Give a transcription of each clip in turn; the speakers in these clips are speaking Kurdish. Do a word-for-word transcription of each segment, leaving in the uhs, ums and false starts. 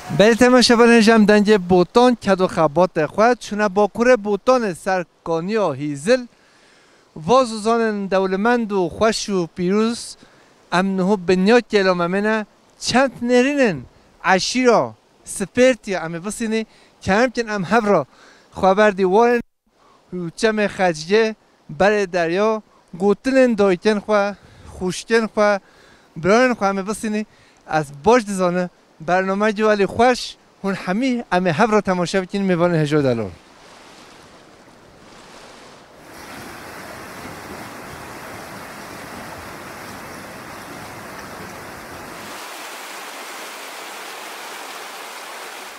Belê temaşevanên, ji em dengê Botan ked û xebatê xwe çûne bakurê Botanê ser kaniya Hîzil. Vaz û zanên dewlemend û xweş û pîroz, em niho bi niya kêla Memê ne, çend nêrînên eşîra Spêrtî em ê bisînî, kerem kin em hev re xwe berdî warên û çemê Xecgê berê derya, gotinên dayikên xwe, xwişkên xwe, birayên xwe em ê bisînî. Ez baş dizanim, bernameyekî welî xweş, hûn hemî em ê hev re temaşe bikîn, mêvanên hêja û delal.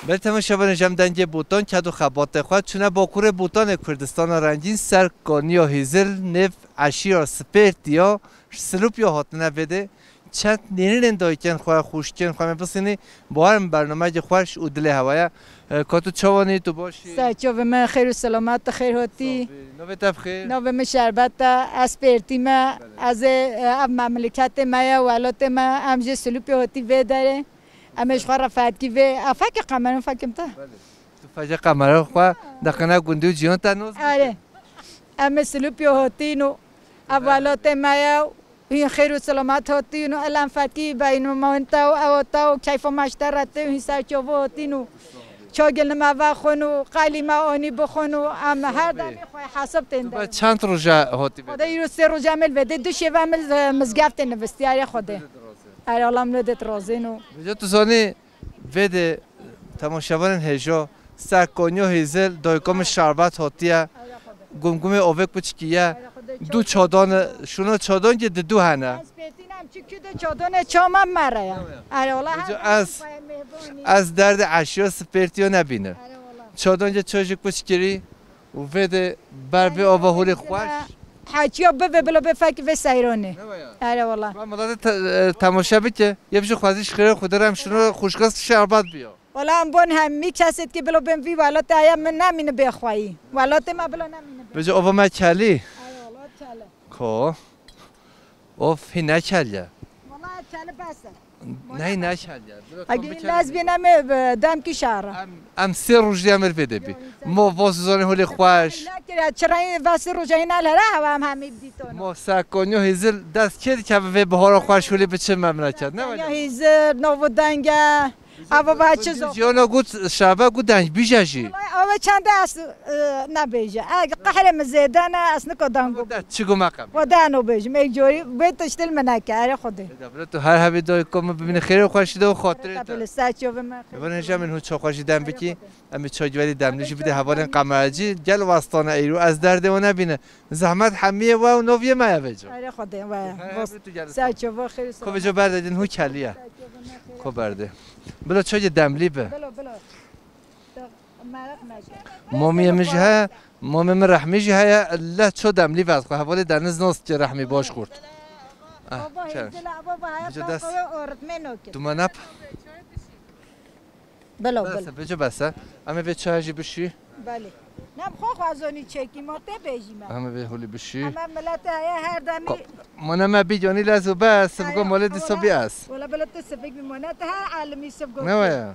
Belê temaşevanên, ji em dengê Botan ked û xebatê xwe çûne bakurê Botanê Kurdistana Rengîn ser kaniya Hîzil, nêv eşîra Spêrtî ya, ji Silopya hatine vê dê. Çend nêrînên dayikên xwe, xwişkên xwe em ê bisînî, bawerim bernameyekî xweş û dilê hewa ye. E, ka tu çawanî, tu baş î? Ser çavê me, xêr û selamet, tu xêr hatî. Sağ ol. Navê te bi xêr? Navê min Şerbet e, ez Spêrtî me. Belê. Ez ê, e, ev memleketê me ye, welatê me, em jê Silopya hatî vê derê. Em ê ji xwe re fetkî vê, a, fekê qemerin fekim te. Belê. Tu fekê qemera xwe deqine gundî û cîhan te nas bike. Erê. Em ê Silopya hatîn û ev welatê me ye û hîn xêr û selamet hatîn û elam fetkî beyno mawin te û ewa te û keyfa me ji te re tê û hîn ser çava hatîn û çagil me vexwin û qelî me anî bixwin û em her demê xwe hesab tên. Tu be çend roja hatî vê? Xwedê îro sê roja em ê li vê dê, du şêve em ê li mizgeftê nivistî, erê Xwedê. Erê, Allah min dê razîn û. Vêca tu zanî, vê dê temaşevanên hêja, ser kaniya Hêzil, dayika min Şerbet hatiye, gumgumê avêk piçikî ye, du çadan, şûna çadan ki di du hene. Ez pêtî nem çi kü de çadanê çama me re ye. Erê, wala. Vêca her ez, ez derdê eşya Spêrtiya nebînim. Erê, wala. Çadan ki çajik piçikirî, û vê dê ber vê ava holê xweş. Heçiya bivê bila bê fek vê seyranê. Ne waya? Erê wala. Ba miletê te-, e, temaşe bike. Yê bijî xwezî ji xêrê Xwedê re em şino xwişkas şerbat biya. Wala em bon hemî kesêt ki bila bên vî welatê heye min nemîne bê xweyî. Welatê me bila nemîne bê. Bijî ava me kelî. Erê wala kelî. Ko? Of, hî ne kelî ye. Wala kelî bes e. Ney ne kelî ye. Agî lez bî nemê, e, demkî şara. Em, em sê roj diye em vê dê bî. Mo vos zanê holê xweş. Nekira çirayê ve sê roj hîna lere hewa em hemî bidîtona. Mo ser kaniya Hêzil dest kê dike vê bihara xweş holê biçe memleket. Ne waya? Hêzil, novo denge. Ava va çi zor. Ciyana got şava got deng bîje jî. Ava çende ez, e, nebêje. E, qehrê min zêde ne, ez nika deng got. Çi got me qem. Xwedê no bêjim, ê corî bê tiştil min neke, erê Xwedê. Eda bira tu her hebî dayika min bibîne xêrê xweşî de û xatirê te. Tabii, ser çavê me. Ê, van hêja min hû çaxwe jî dem bikî. Em ê çaycî welî demlî jî bidê hevalên qemeracî. Gel wastane eyro, ez derdê wan nebîne. Zehmet hemiyê we û noviyê me ye vêca. Erê Xwedê we. Her hebî tu gel. Ser çavê xêr. Ko vêca berdê din hû kelî ye. Ko berdê. Bila çayê demlî be. Bila, bila. Mamiyê min jî heye, mamê min Rehmî jî heye, leh ço demlî ve ez xwe hevalê deniz nas ki Rehmî baş xurt. Ah, baba, çer. Hêzila, baba, heye, baba, dest. Dumana p-, Belo, belo. Bes e, vêca bes e. Em ê vê çaya jî bişî. Belê. Nem xwe xwezonî çekî, ma tê bêjî me. Em ê vê holî bişî. Em ê milete heye her demî. Ko-, mane me bî canî lez û bes, sivgo malê dîsa bî ez. Wala belo tu sivik bî mane, tu her alimî sivgo. Ne waya?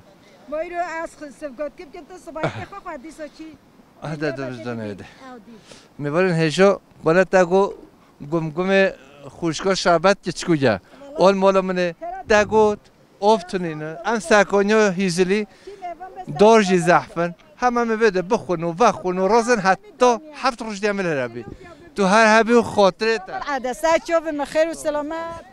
Boyro ez xwe sivgot kim kim tu sibay te xwe xwe dîsa çî. Ah, de, de, de, ne, de. Mêvarên hêja, bana te go gumgumê xwişka şerbet ki çiku ye. Ol mola min ê, te got, of tunîne. Em serkoniya Hîzilî, dor jî zehf in. Hema em ê vê de bixwin û vexwin û rozin heta heft roj diye min here bî. Tu her hebî û xatirê te. Ade ser çavê me xêr û selamet.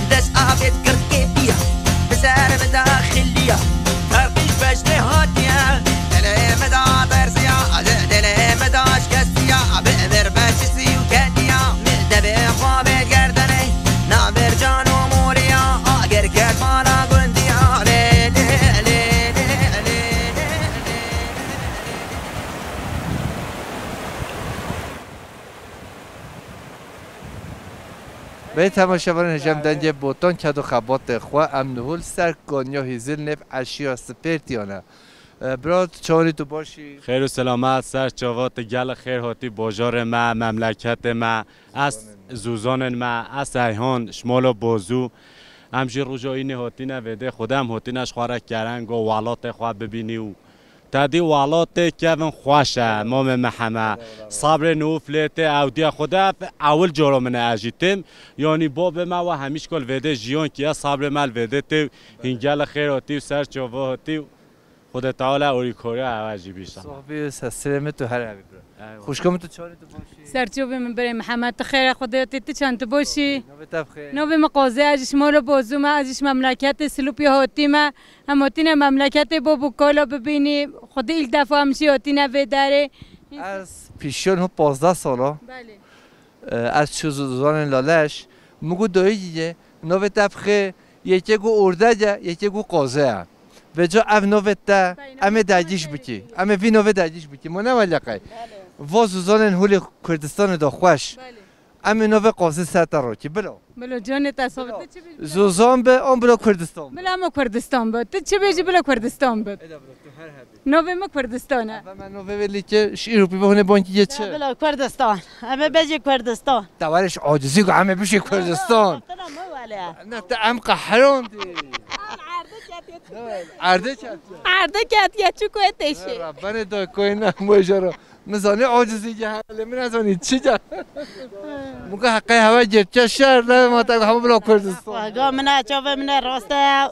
Dest avêt girt kêfiya, bi ser min de xiliya. Her qîş beş lê hatiye, dilê min de tersiya, dilê min de şikestiya. Bi emir beşisî û ketiya, min devê xwe vê gerdenê, navêr can û moriya, agir ket mala gundiya. Lê, lê, lê, lê, lê, lê, lê. Belê temaşevanên hêja em dengê botan ked û xebatê xwe em niho li ser kaniya Hîzil nêv eşîra Spêrtiyan e. E, bira, tu çawanî, tu baş î? Xêr û selamet, ser çava, tu gelek xêr hatî bajarê me, memleketê me. Ez Zûzanên me, ez Seyhan, ji mala Bozû. Em jî roja înê hatine vêdê, Xwedê em hatine ji xwe re kereng û welatê xwe bibînî û Te dî welatê kevin xweş e, mamê me heme. Sabrê nûf lê tê, ew diya Xwedê, ewil cara min e ez jî têm. Yanî babê me we hemîşka li vêdê jiyan kiye, sabrê me li vêdê tê. Hîn gelek xêr hatî û ser çava hatî û Xwedê Teala orîkoriya ew e jî bî înşallah. Sohbî û sesirê min tu her hebî bira. Eyvallah. Xwişka min tu çawanî, tu baş î? Serçovê min birê Mihemed, tu xêr e, Xwedê hatî, tu çawanî, tu baş î? Navê te bi xêr? Navê min Qazê, ez ji Şmala Bozû me, ez ji memleketê Silopiyê hatî me. Em hatine memleketê bab û kala bibînî. Xwedê îlk defa em jî hatine vê derê. Ez pîşiyan ho pazdeh sala. Belê. E, ez çû Zûzanên Laleş. Min got dayî ye, navê te bi xêr, yekê got Orde ye, yekê got Qazê ye. Vêca ev navê te, em ê dergîş bikî. Em ê vî navê dergîş bikî. Ma ne wele qey. Belê. Va Zûzanên holê Kurdistanê de xweş. Belê. Em ê navê Qazê ser te rakî, bila. Bila canê te sax be, tu çi bêjî? Zûzan be, an bila Kurdistan be. Bila me Kurdistan be. Tu çi bêjî, bila Kurdistan be. Eda bila, tu her hebî. Navê me Kurdistan e. Eve me navê vê lîke, ji îro pî ve hûnê bankî ye çi? Ya bila Kurdistan. Em ê bêjî Kurdistan. Te were ji acizî got, em ê bişî Kurdistan. Tena me wele. Ne, te em qehrandî. Erdê ketiye çi? Erdê ketiye. Erdê ketiye çi ku têşê? Rabbanê da koyna mojara. Min zanî acizî ge, hele min nezanî çi ge. Min got heqê hewe gerçek şer, ne ma te hemû bila Kurdistan. Ga min e, çavê min e, rast e.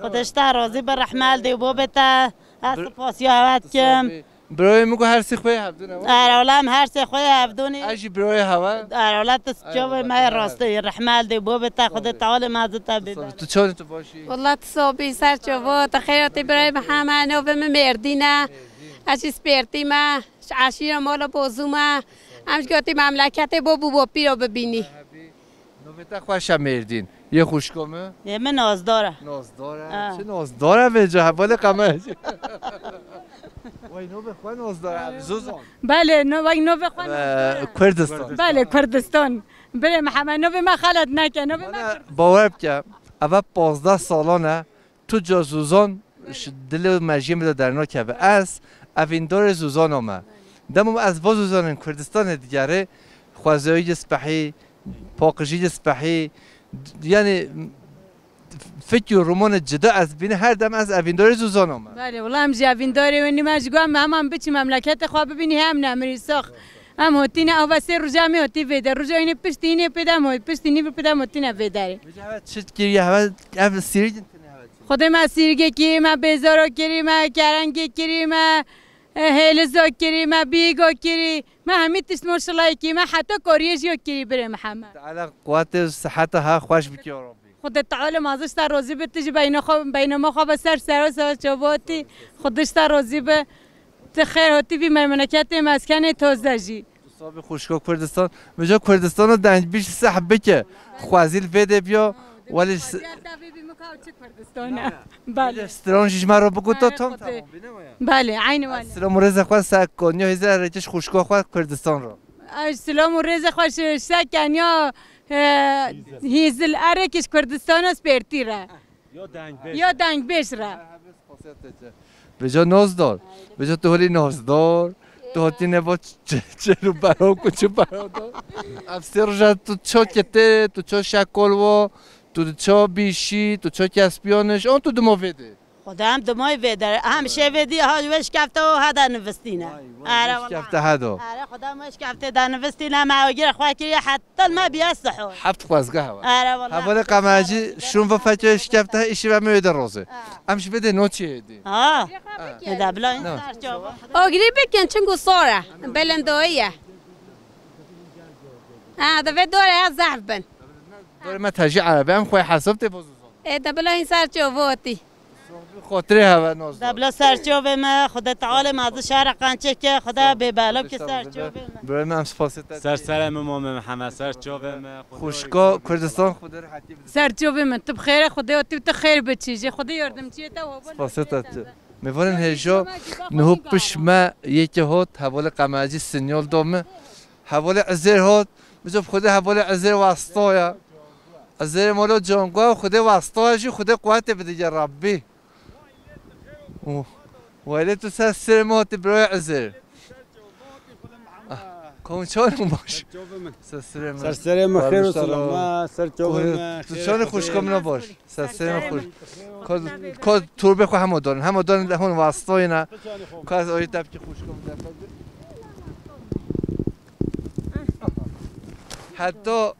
Xwedê ji te razî be, rehme li dê û babê te. Ez spasiya hewe dikim. Birayê min got her sê xwe hevdû ne. Erolem her sê xwe hevdûnî. Ez jî birayê hewe. Erolem tu çavê me rastî, rehme li dê û babê te, Xwedê tealê me zî te bide. Tu çawanî, tu baş î? Wallah tu sabî ser çava, te xêr hatî birayê Mihemed, navê min Mêrdîn e. Ez jî Spêrtî me. Ji eşîra mala Bozû me. Em ji gotî memleketê bo bû bo pîro bibînî. Navê te xweş e Mêrdîn. Yê xwişka min? Yê min Nazdar e. Nazdar e. Ha. Çi Nazdar e vêca hevalê qemecî. Vay navê xwe Nazdar e. Zûzan. Belê, no, vay navê xwe Nazdar e. Kurdistan. Belê, Kurdistan. Birê Mihemed, navê me xelet neke, navê me Kurdistan. Bawer bike, eve pazdeh salan e. Tu ca Zûzan ji dilê û mejiyê min de dernakeve. Ez evîndarê Zûzana me. Dema ez va Zûzanên Kurdistanê digerê, xwezayî spehî, paqijî spehî, yanî fikr û romanê cida ez bîne, her dem ez evîndarê Zûzana me. Belê, wela em jî evîndarê wê nî me ji go em heman biçin memleketê xwe bibînî hem nemirî sax. Em hotîne ava sê roja em ê hotî vê de. Roja înê piştî înê pê de em hot-, piştî nîvî pê de em hotîne vê derê. Vêca hewe çi kiriye, hewe ev sîrîgin tine hewe çi? Xwedê me sîrgê kirî, me bêzaro kirî, me kerengê kirî, me, e, hêlizo kirî, me bîgo kirî, me hemî tişt maşallah kirî, me heta koriyê jî kirî birê Mihemed. Teala quwetê û siheta ha xweş bike ya Rabbî. Xwedê Teala ma zişta rozî bi tu jî beyna xwe, beyna me xwe be ser sera sera çavotî. Xwedê zişta rozî bi. Tu xêr hatî vî memleketê meskenê toze jî. Tu sabî xwişka Kurdistan. Vêca Kurdistana dengbêj seh bike. Xwezî li vê de biya. Welê s- Xwezî heta vê bî min ka çi Kurdistan e. Belê. Vêca stran jî ji me re biko ta tam tamam bîne waya. Belê, eynî wele. Silam û rêzê xwe ser koniya hêzê rêtiş xwişka xwe Kurdistan re. Ez silam û rêzê xwe ji ser keniya, e, Hîzil Erek ji Kurdistana Spêrtî re. Ya dengbêj. Ya dengbêj re. Vêca Nazdar. Vêca tu holî Nazdar. Tu hatî neva ç-, ç-, çêr û bera ku çi bera da. Ev sê roja tu ço ketê, tu ço şekol wa, tu ço bîşî, tu ço kespiyaniş, an tu dima vê de? Xwedê em dimayî vê de, em şê vê dî ha wê şikefte û heda nivistîne. Vay, vay, Are wê şikefte wela. Heda. Are Xwedê em wê şikefte de nivistîne, me agir xwe kiriye heta me biye sihor. Heft xwezge hewa. Are wela. Hevalê qemecî şûn ve fetiyê şikefte îşî ve me wê de rozê. Ha. Em ji vê de no çi hêdî. Ha. Eda bila. No. Agirî bikin çinku sor e, belendayî ye. Ha, divê dorê ya zehf bin. Dorê me tejî erebe, em xwe hesab tê boz. Ê, de bila hîn ser çovotî. Xotirê heve noz. De bila ser çovê me, Xwedê Teala mezin şara qençeke, Xweda bê bela bike ser çovê me. Birayê me, em spasê te. Ser serê me mame Mihemed, ser çovê me. Xwişka Kurdistan, Xwedê rehetî bide. Ser çovê me, tu bi xêr e, Xwedê û tu, tu xêr biçî, jê Xwedê yardimçiyê te û hevol. Spasê te. Mêvanên hêja, niho piş me yekê hot, hevalê Qemercî sinyal da me. Hevalê Ezêr hot, bizo bi Xwedê hevalê Ezêr wasta ya. Ezêrê mala Cango, Xwedê wasta ya jî, Xwedê quwetê bide ya Rabbî. Û welê tu ser serê me hatî birayê Ezêr. Ah, komçan baş. Ser serê me. Ser serê me xêr û selama, ser çovê me. Tu çanê xwişka min baş. Ser serê me xweş. Ka, ka turbê xwe hema danin. Hema danin hon wastayê ne. Ka ez ayê tepkî xweş kom. Heta,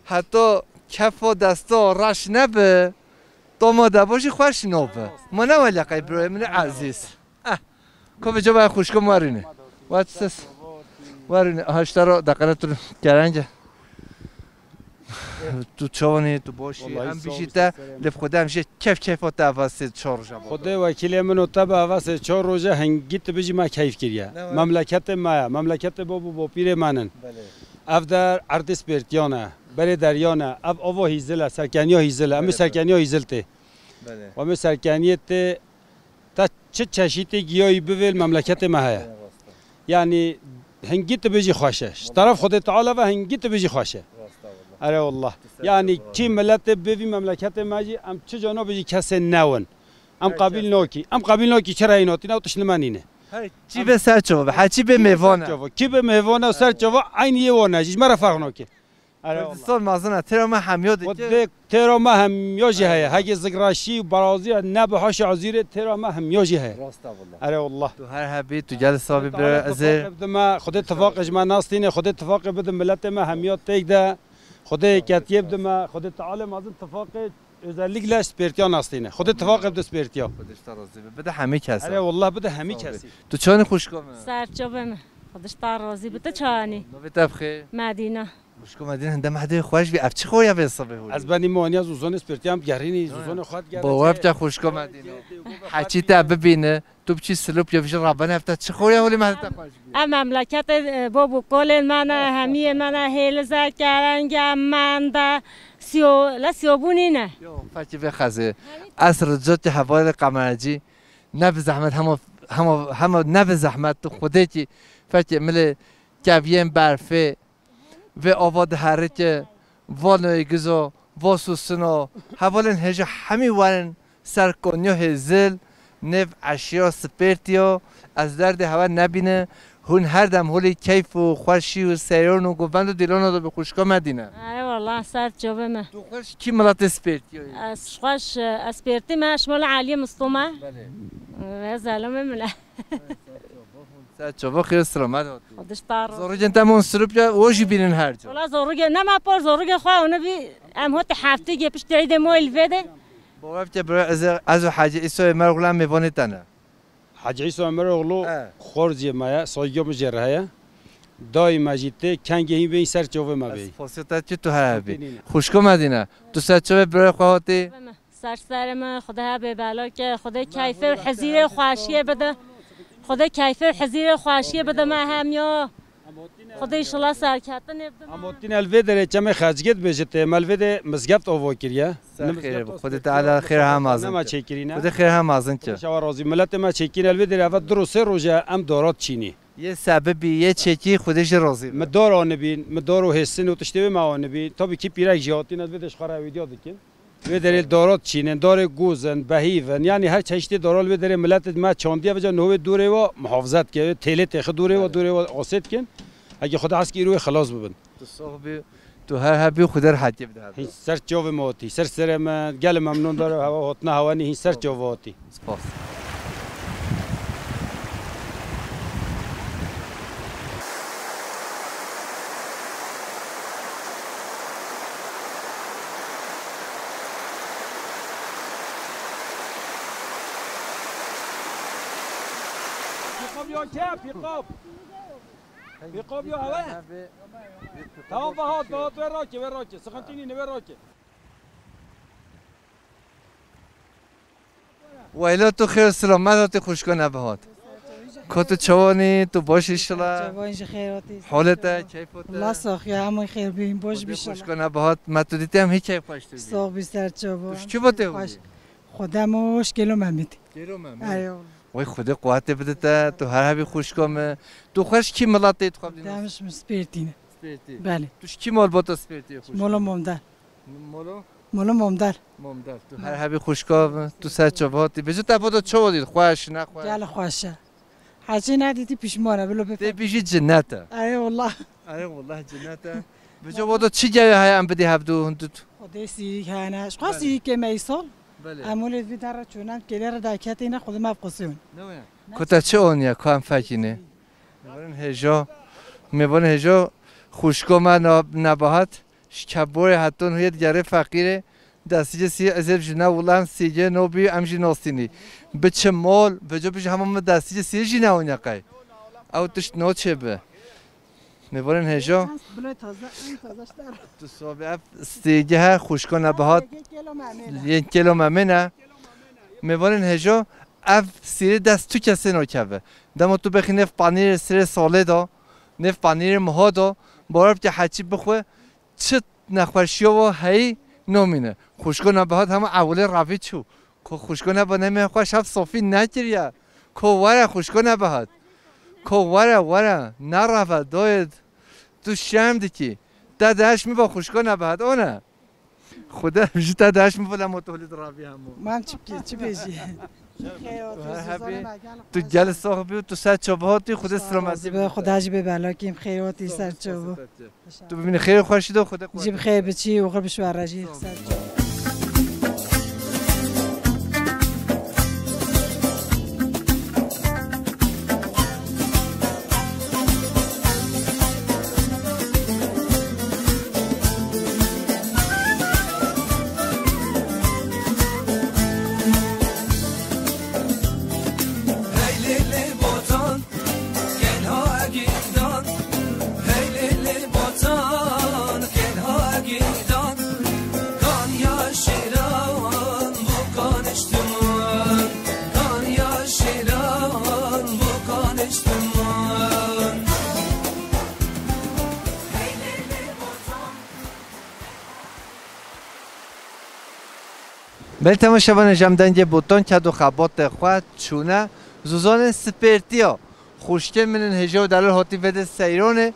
heta kefa desta reş nebe. Dama de bajî xweş nabe. Ma ne wele qey birayê min ezîz. Eh. Kovê ceva xwişko warine. Wat ses. Warine. Aha işte ro dakara tur kerence. Tu çawanî, tu boşî. Em bijî te, lê bi Xwedê em jê kef kefa te ava sê çar roja. Xwedê wekîlê min û te bi ava sê çar roja hingî tu bijî me keyf kiriye. Memleketê me ye. Memleketê bab û bapîrê me nin. Ev der erdê spêrtiyan e. Berê deryan e. Ev ava hîzil e. Serkeniya hîzil e. Em ê serkeniya hîzil tê. Em ê serkeniyê tê. Te çi çeşîtê giyayî bivê li memleketê me heye? Yanî hingî tu bijî xweş e. Ji teref Xwedê Teala ve hingî tu bijî xweş e. Ere wallah. Yanî kî miletê bê vî memleketê me jî em çi cana bijî kesê newin. Em qebîl nakî. Em qebîl nakî çi reyî natîne û tişt nimenîne. Her çî bê ser çava be, her çî bê mêvan e. Kî bê mêvan e ser çava eynî yê wan e jî. Ji me re ferq nake. Ere wallah. Kurdistan mezin e, têra me hemiya dike. Xwedê têra me hemiya jî heye. Hegê zigraşî û baraziya nebe haşa ezîrê têra me hemiya jî heye. Rast e wallah. Ere wallah. Tu her hebî, tu gel sabî bire ezê. Xwedê Teala tefaqê bide me, Xwedê tefaqê ji me nastîne, Xwedê tefaqê bide miletê me hemiya têk de. Xwedê yeketiyê bide me, Xwedê Teala mezin tefaqê özellikle spêrtiya nastîne. Xwedê tefaqê bide spêrtiya. Xwedê ji te razî be. Bide hemî kes. Ere wallah bide hemî kesî. Tu çanî xwişka me? Ser çavê me. Xwedê ji te razî be. Tu çanî? Navê te bi xêr? Medîne. Xwişko Medîne hinde mehdê xweş bî. Ev çi xo ya vê sibê holî? Ez benî me aniya zûzonê spêrtiyan bigerînî, zûzonê xwe digerî. Bawer bike xwişko Medîne. Heçî te bibîne, tu biçî silop ya bijî Rabbena ev te çi xo ya holî mehdê te xweş bî. Em memleketê, e, bab û kolên me ne, hemiyê me ne, hêlize, kerenge, mende, siyo, le siyobûnî ne. Yo, fekî vê xezê. Ez ricotî hevalê Qemercî, ne bi zehmet hema, hema, hema ne bi zehmet tu xwedêkî fekê milê keviyên berfê, vê ava diherike, va noyê gizo, va susino, hevalên hêja hemî werin ser Konya Hêzil, nêv eşya Spêrtiyo, ez derdê hewe nebîne, hûn her dem holê keyf û xweşî û seyran û govend û dîlona de bi xwişka Medîne. Ere wallah, ser çavê me. Tu xweş kî miletê Spêrtiyo yî? Ez xweş, ez Spêrtî me, ji mala Eliyê Misto me. Belê. Ve zelamê min e. Ser çava xêr selamet hatî. Xwedê ji te razî. Zorrîgên te mon sirip ya, o jî bînin her ca. Wala zorrîgên, nema por zorrîgên xwe, hûn bî, em hotî heftê gê piştî îdê mo li vê de. Bawer bike bira ez, ez û Hacî Îsoyê Meroglu em mêvanê te ne. Hacî Îso Meroglu, he, xorziyê me ye, saygiyê min jê re heye. Dayê me jî tê, kengê hîn bê, hîn ser çavê me bê. Ez xwesiyeta ki tu hebe. Xwişko Medîne, tu ser çavê birayê xwe hatî? Ser serê me, Xwedê hebê bela ke, Xwedê keyfê û hizîrê xweşiyê bide. Xwedê keyfê û hizîrê xweşiyê bide me hemiya. Xwedê înşallah serketinê bide me. Em hotîne li vê derê çemê Xecgê dibêje tê, me li vê de mizgeft ava kiriye. Ser xêr be, Xwedê Teala xêr ha mezin. Nema çêkirîne. Xwedê xêr ha mezin ki. Xwedê şewa razî. Miletê me çêkirîne li vê derê eve du roj sê roj e em dara diçînî. Yê sebibî, yê çêkî Xwedê jî razî be. Me dar anibîn, me dar û hêsin û tiştê wê me anibîn. Tabî kî pîrek jî hatîne li vê de ji xwe re wîdya dikin. Vê derê dara diçînin, darê goz in, behîv in, yanî her çeşitê dara li vê derê miletê me çandiye, vêca niho wê dorê wa muhafaza dike, wê têlê têxi dorê wa, dorê wa asê dikin. Heke Xwedê hez kir wê xilas bibin. Tu sax bî, tu her hebî, Xwedê rehetiyê bide her. Hîn ser çavê me hatî, ser serê me, gelê memnûn dara hewa hatina hewa nî hîn ser çavê hatî. Spas. Pîqab ya ke, pîqab. Bir kopya hava. Tamam, Bahat, Bahat, ver roke, ver roke. Sıkıntı değil, ver roke. Weylo, tu xêr û selamet hatî xwişko Nebahat. Ko tu çawanî, tu baş inşallah. Çawan jî xêr hatî. Holê te, keyfo te. Allah sax ya, hemû xêr bîn, baş bî inşallah. Xwişko Nebahat, me tu dîtî em hî keyf xweş tu bî. Sax bî ser çavan. Tu ji kî bo tê hûnî? Xwedê me û ji Kêlo Mehmet. Kêlo Mehmet. Eyvallah. Wey Xwedê quwetê bide te, tu her hebî xwişka me. Tu xweş kî miletê tu xwe bidî? Demiş min Spêrtî ne. Spêrtî. Belê. Tu ji kî malbata Spêrtî xwişka? Molo Momdar. Molo? Molo Momdar. Momdar. Tu her hebî xwişka me, tu ser çava hatî. Bêje te bo de çawa dît? Xweş, nexweş? Gel xweş e. Hecî nedîtî pişman e, bilo bifem. Tê bîjî cinnet e. Erê wallah. Erê wallah cinnet e. Bêje bo de çi gevê heye em bidî hevdû hundu? Xwedê sîrîk hene. Ji xwe sîrîkê me îsal. Belê. Em wê lê vî derre çûn, em kêlê re derketîne, Xwedê me bi qisî hûn. Ne wê? Ku te çi aniye, ku em fekînê? Mêvanên hêja, mêvanên hêja, xwişko me na-, Nebahat, ji Keborê heton huyê digerê feqîrê, destîcê sî ezeb ji ne wila em sîgê no bî em jî nasînî. Bi çi mol, vêco bijî hema min destîcê sî jî ne aniye qey. Ew tişt naçê bi. Mêvanên hêja. Bilo taze, en taze ştar. Tu sabî ev sîgê he, xwişko Nebahat. Yek kêlo memê ne. Yek kêlo memê ne. Mêvanên hêja, ev sîrê dest tu kesê nakeve. Dema tu bexî nêv panîrê sirê salê de, nêv panîrê miha de, bawer bike heçî bixwe, çi nexweşiya wa heyî namîne. Xwişko Nebahat hema ewilê revî çû. Ko xwişko Nebahat nemê xweş ev sofî nekiriye. Ko were xwişko Nebahat. Ko were, were. Nereve, dayê. Tu şerm dikî. Te deş mi ba xwişko Nebahat, o ne? Xuda ji te deş mi vila motolî di rabî hemû. Man çi bikî, çi bêjî? Xeyr Tu olsun, her hebî, zozanê me gel tu xweş. Gel sax bî, tu ser çava hatî, Xuda selametî bide. Xuda jî bê belakîm, xeyr hatî ser çava. Tu bimînî xêr û xweşî de, Xuda Jî bi xêr biçî û xir bişwere jî ser çava. Belê temaşevanê, ji em dengê botan ked û xebatê xwe çûne zozanên Spêrtiya. Xwişkên min ên hêja û delal hatî vê de seyranê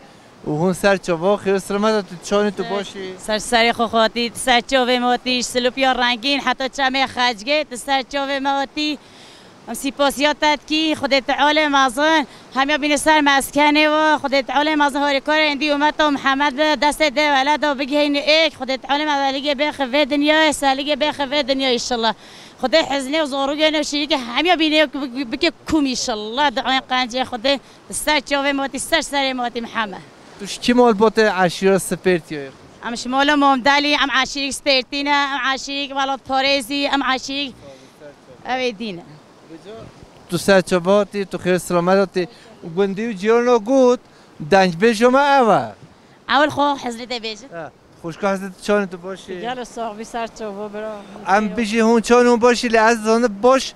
û hûn ser çava. Xêr û selamet, tu çawanî, tu baş î? Ser serê xwe hatî, tu ser çavê me hatî, ji Silopya Rengîn heta Çemê Xecgê, tu ser çavê me hatî. Em sîpasiya te dikî, Xwedê Tealê mezin hemiya bîne ser meskenê we, Xwedê Tealê mezin harîkarê êndî umeta Mihemed be, destê dê wele de bigihîne êk, Xwedê Tealê me veligê bêxe vê dinyayê, seligê bêxe vê dinyayê înşallah. Xwedê hiznê û zorûgê nê şirîkê hemiya bîne bike kûm înşallah. Duayên qencê Xwedê ser çavê me hatî, ser serê me hatî Mihemed. Tu ji kî malbatê eşîra Spêrtiyê? Em ji mala Momdelî, em eşîrîk Spêrtî ne, em eşîrîk welatparêzî, em eşîrîk ew ê dî ne. Tu ser çava hatî, tu xêr selamet hatî. Gundî û cîrana got, dengbêja me ew e. Ewil xwe hizrê te bêjin. He, xwişka hizrê tu çawanî, tu baş î? Gel sax bî ser çava bira. Em bijî hûn çawanî, hûn baş î, lê ez zanim baş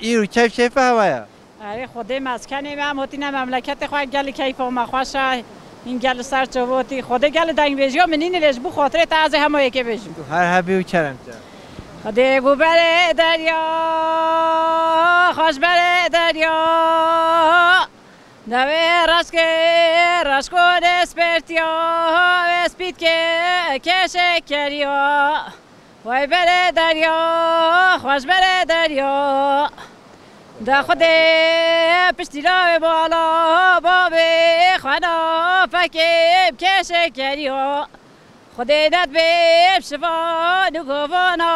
îro keyf keyfa hewa ye. Erê, Xwedê meskenê me, em hatîne memleketê xwe, gelî keyfa me xweş e. Hîn gelî ser çava hatî. Xwedê gelî dengbêjiya min nîne lê ji bo xatirê te ez ê hema yekê bêjim. Tu her hebî û kerem ke. Xwedê got berê derya, xweş berê derya. Devê reşkê, reşko dê spêrtiya, wê spît ke kêşê keriya. Wey berê derya, xweş berê derya. De Xwedê piştî lawê bala babê xwe na fekê bi kêşê keriya. Xwedê nedibê bi şivan û govana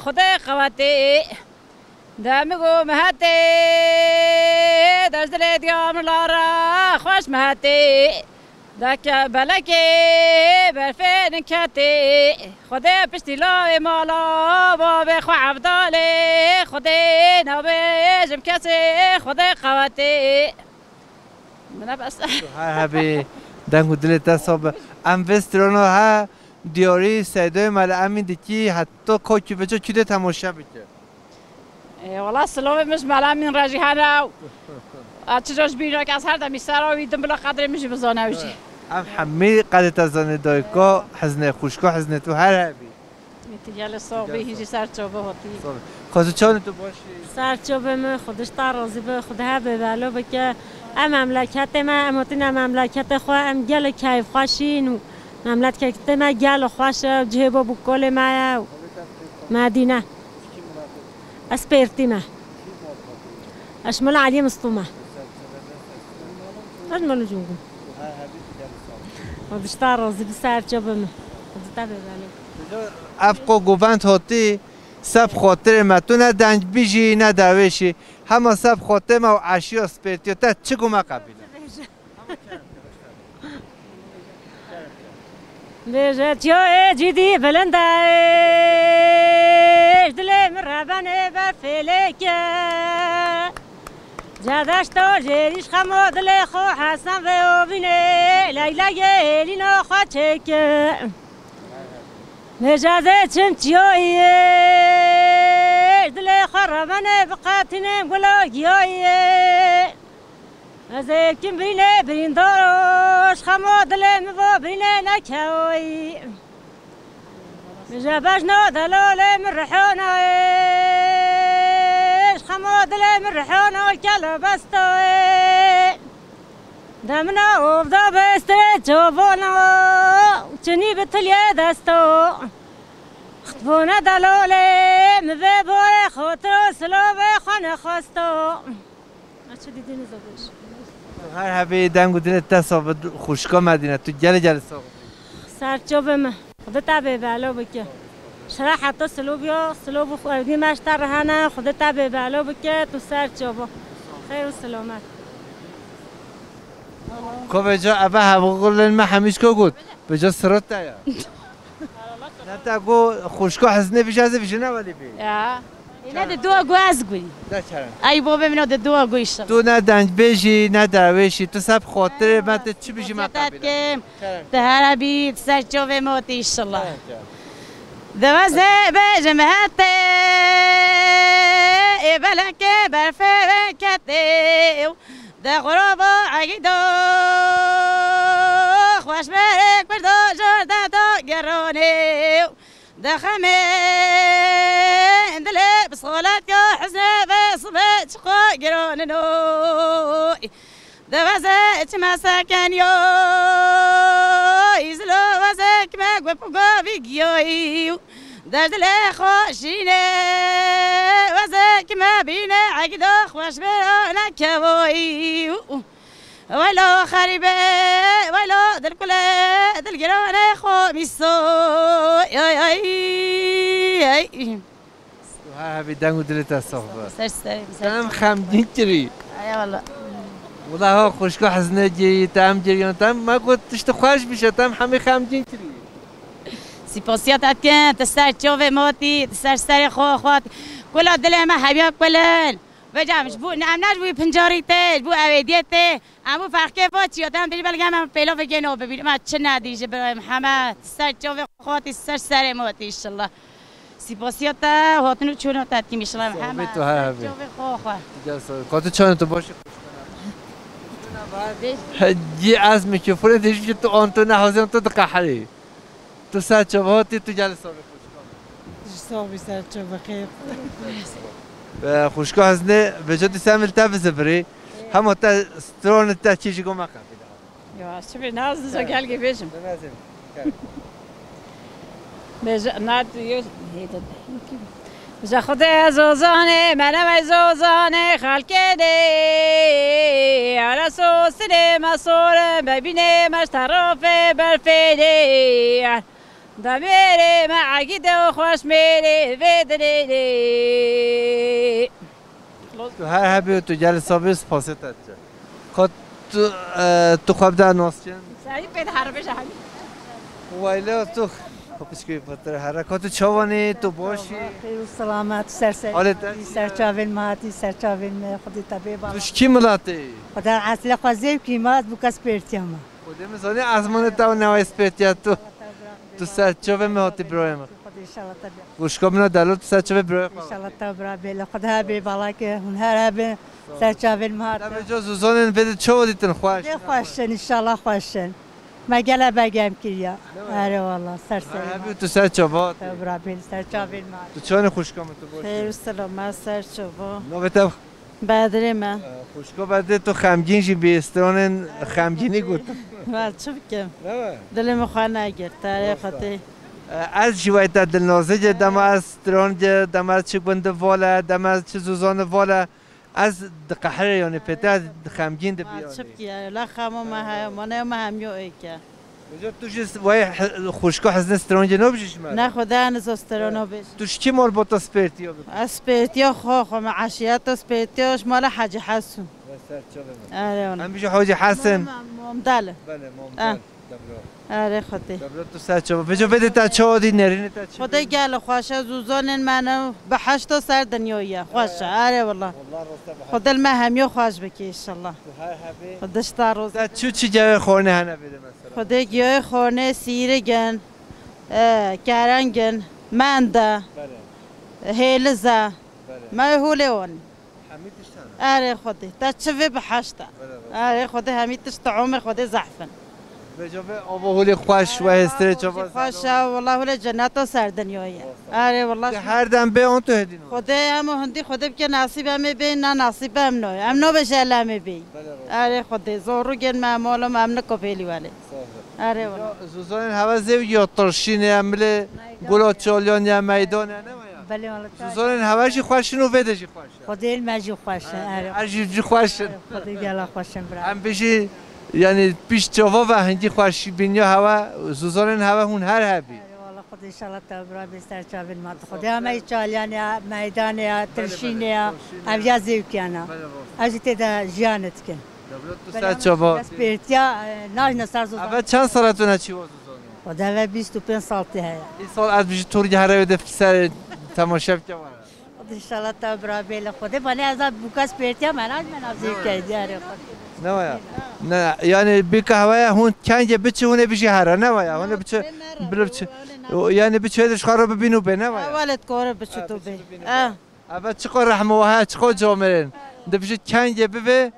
Xwedê qewetê. De min got mihetê, de ji dilê diya min la re xweş mihetê. De ke belekê berfê niketê, Xwedê piştî lawê mala babê xwe Evdalê, Xwedê nabêjim kesê, Xwedê qewetê. Min ne bes. Tu her hebî, deng û dilê te sax be. Em vê strona he diyarî Seydoyê Mele Emîn dikî, heta kokî veco kî dê temaşe bike. Ê, wela silovê min ji Mele Emîn re jî hene û a çi cor ji bîr nake, ez her demî sera wî dim bila qedrê min jî bizane ew jî. Em hemî qedê te zanê dayika, hiznê, xwişka hiznê tu her hebî. Ê, tu gelê sax bî, hîn jî ser çava hatî. Sax bî. Xwezû çawnê tu baş î? Ser çavê min, Xwedê ji te razî be, Xwedê her bê belo bike. Em memleketê me, em hatine memleketê xwe, em gelê keyfxweş în û memleketê me gelê xweş e, cihê bab û kolê me ye û Medîne. Ez Pêrtî me. Ez ji Mela Eliyê Mistû me. Ez ji Mela Cûngû. Xwedê ji te razî bi, ser çavê min. Xwedê te bê belo. Ev qo govend hatî, seb xatirê me. Tu ne dengbî jî, ne dawêş î. Hema seb xatirê me û eşîya spêrtiya te çi guma qebîle. Bêje çiyayê cîdî bilind e, ji dilê min rebenê berfê lêke. Cedeşto jêrîş xemo dilê xwe Hesen vê ovînê, leyleyê hêlîno xwe çêke. Bêje zê çim çiyayê, ji dilê xwe rebenê biqetînim gulo giyayê. Ez ê kim birînê birîndaro, ji xemo dilê min vo birînê nekewoyî. Min je bejno delolê min rihonayê, ji xemo dilê min rihono kelo bestoyê. Demina ovda bestirê çovona, çinî bi tiliyê desto. Xitbone delolê min vê borê xotiro silovê xwe nexwesto. Çi dîdî nizabêj. Her hebî deng û dilê te sax be, xwişka Medîne, tu gelê gelê sax bî. Ser çavê me. Xwedê te bê belo bike. Şira heta siloviya, silov û xwedî me ji te re hene, Xwedê te bê belo bike, tu ser çava. Xeyr û silamet. Ko veca eve hevgulên me hemî ji ko got? Veca sirot te ya. Ne te got xwişka hiznê vîja zê vîjine welî bî. Ya. Îne de dua gu ez gurî. De çere. Ay bobê min o de dua gu inşallah. Tu ne dengbêjî, ne dawêşî, tu seb xatirê me, tu çi bijî me qebîle. Kim? Çere. Te here bî, ser çovê motî inşallah. Çere, çere. Diveze bêjim hete, ê beleke berfê vekete. De xuraba egîdo, xweş berê kurdo jor de do geronê. De xemê dilê bi solat ya hizne ve sibe çiqo geronino. De veze çime seken yo, izlo veze kime gup govi giyoyi. Derdilê xwe şîne, wezek me bîne, egdo xweş be nekevoyî. Welo xerîbe, welo dilkule, dilgirane xwe mîso. Ay, ay, ay. Tu her hebî deng û dilê te sax be. Ser serê, ser. Te em xemgîn kirî. Ay, wala. Wala ha xwişka hizne gêyî, te em gêyan, te em me got tişt xweş bişe, te em hemî xemgîn kirî. Sipasiya te dikin, tu ser çavê me hatî, tu ser serê xwe xwe hatî. Kula dilê me hemiya kulin. Vecam, ji bo, em ne ji bo pincarî tê, ji bo ewêdiyê tê. Em bo ferqê va çi ya, dem dibî belge em pêla vegê no bibîn. Em çi nedî ji birayê Mihemed. Tu ser çavê xwe hatî, tu ser serê me hatî inşallah. Sipasiya te hatin û çûna te dikim inşallah Mihemed. Ser çavê xwe xwe. Gel sağ ol. Ka tu çawnê tu baş î? He, cî ez mikrofon dêjim ki tu an tu nehozî an tu diqeherî. Tu ser çava hatî, tu gelî sabê xwişka me. Ji sabî ser çava xêr. Xwişka hizne, veca dîsa em li te bizibirî. Hema te stronê te çî ji goma qebîle. Ya, ez çi bê naz dizo gelgê bêjim. Gel. Bêje, na, yo, hê, de, de. Ji Xwedê zozanê, me ne me zozanê xelkê dê. Ara sosinê me sor, me bînê me ji terafê berfê dê. Demêrê me egîde û xweş mêrê vê dilê dê. Tu her hebî û tu gelî sabê spasê te diçe. Xwe tu, e, tu xwe bide nas çi? Serî pê de herbêje hemî. Waylo tu. Xwe pişkê pitir here. Ka tu çawanî, tu baş î? Xêr û selamet, ser ser Halê te hatî, çi ye? Ser çavên me hatî, ser çavên me, Xwedê te bê bala. Tu ji kî miletê yî? Xwedê eslê xwe zêv kî, ma ez bû kes pêrtiya me. Xwedê min zanî ezmanê te û newê spêrtiya tu. Tu ser çavê me hatî birayê min. Xwedê inşallah te bê. Xwişka min a delal tu ser çavê birayê xwe. İnşallah te bira bê. Xwedê her bê bala ke, hûn her hebê. Ser çavên me hatî. Te bêca zûzanên vê de çawa dîtin xweş? Dê xweş in, inşallah xweş in. Me gele begem kiriya. Ne var? Erê wallah, ser serê me. Hebî tu ser çava hatî. Te bira bê, ser çavên me hatî. Tu çawanî xwişka min, tu baş î? Xêr û selamet, ser çava. Navê te? Bedrê me. Xwişka Bedrê, tu xemgîn jî bî, stranên xemgînî gotin. Vel çi bikim? Ne be? Dilê min xwe negirt, erê Xwedê. Ez jî wê te dilnazî dema ez stran dî, dema ez çi gund vale, dema ez çi zûzan vale, ez diqehirê, yanî pê te xemgîn dibî, yanî. Çi bikî, la xemo me heye, mane me hemiyo êk e. Hocam, tu jî s-, wê he-, xwişka hizne stranê nabijî ji me? Ne, Xwedê nizo strano bêj. Tu ji kî malbata spêrtiya bikî? Ez spêrtiya xwe, xwe me eşiyeta spêrtiya ji mala Hacî Hesun. Ve ser çavê min. Erê wala. Em bijî Hacî Hesun. Mam-, Mamdal. Belê, Mamdal. Erê Xwedê. Debra tu ser çava. Vêca vê de te çawa dî, nerînê te çi? Xwedê gel xweş e, zûzanên me ne bi heşta ser dinyayê ye. Xweş e, erê wala. Wallah rast e, bi heşta. Xwedê li me hemiyo xweş bike inşallah. Tu her hebê. Xwedê ji te roz. Te çi çi cewê xornê hene vê de mesela? Xwedê giyayê xornê sîrig in, e, kereng in, mend e, Belê. Hêliz e. Belê. Me holê wan. Hemî tişt hene. Erê Xwedê, te çi vê bi heşt e. Belê, rast. Erê Xwedê, hemî tişt teomê Xwedê zehf in. Vêca vê ava holê xweş, we hêstirê çava xweş e, wela holê cenneta ser dinyayê. Erê wela. Te her dem bê an tu hêdî nû? Xwedê hemû hindî Xwedê bike nasîb em ê bê, na nasîb em noy. Em nobêje lem ê bê. Belê, rast. Erê Xwedê, zorû gên me, molo me, em niko pêlî welê. Sağ ol. Erê wela. Ya, zûzanên heve zêv ya tirşîn e, em bilê gula çalyan ya meydan e, ne waya? Belê wela. Zûzanên heve jî xweş in û vê de jî xweş e. Xwedê me jî xweş e, erê. Ez jî jî xweş in. Xwedê gela xweş in, bira. Em bijî, yanî pişt çava ve hingî xweşî bîniya heve, zûzanên heve hûn her hebî. Erê wela, Xwedê inşallah te bira bê ser çavên me. Xwedê heme çalyan ya, meydan ya, tirşîn ya, ev ya zêv kiyana. Belê, rast. Ez jî tê de jiyan dikim. Dewlet tu ser çava. Despêrtiya, e, najne ser zozan. Eve çend sala tu neçî wa zozan? O deve bîst û pênc sal tê heye. Îsal ez bijî tur dihere wê de ser temaşe bike were. Xwedê inşallah te bira bê li Xwedê. Bane ez bûka spêrtiya me naj me nazî key diyarê Xwedê. Ne waya? Ne, yani bir kahveye hûn kengê biçi hûn ê bijî here, ne waya? Hûn ê biçi, bilo biçi. Yani biçi de şixara bibîn û bê, ne waya? Ewalet kore biçi tu bê. Eve çiqa rehm û heye, çiqa camerên. Dibijî kengê bivê,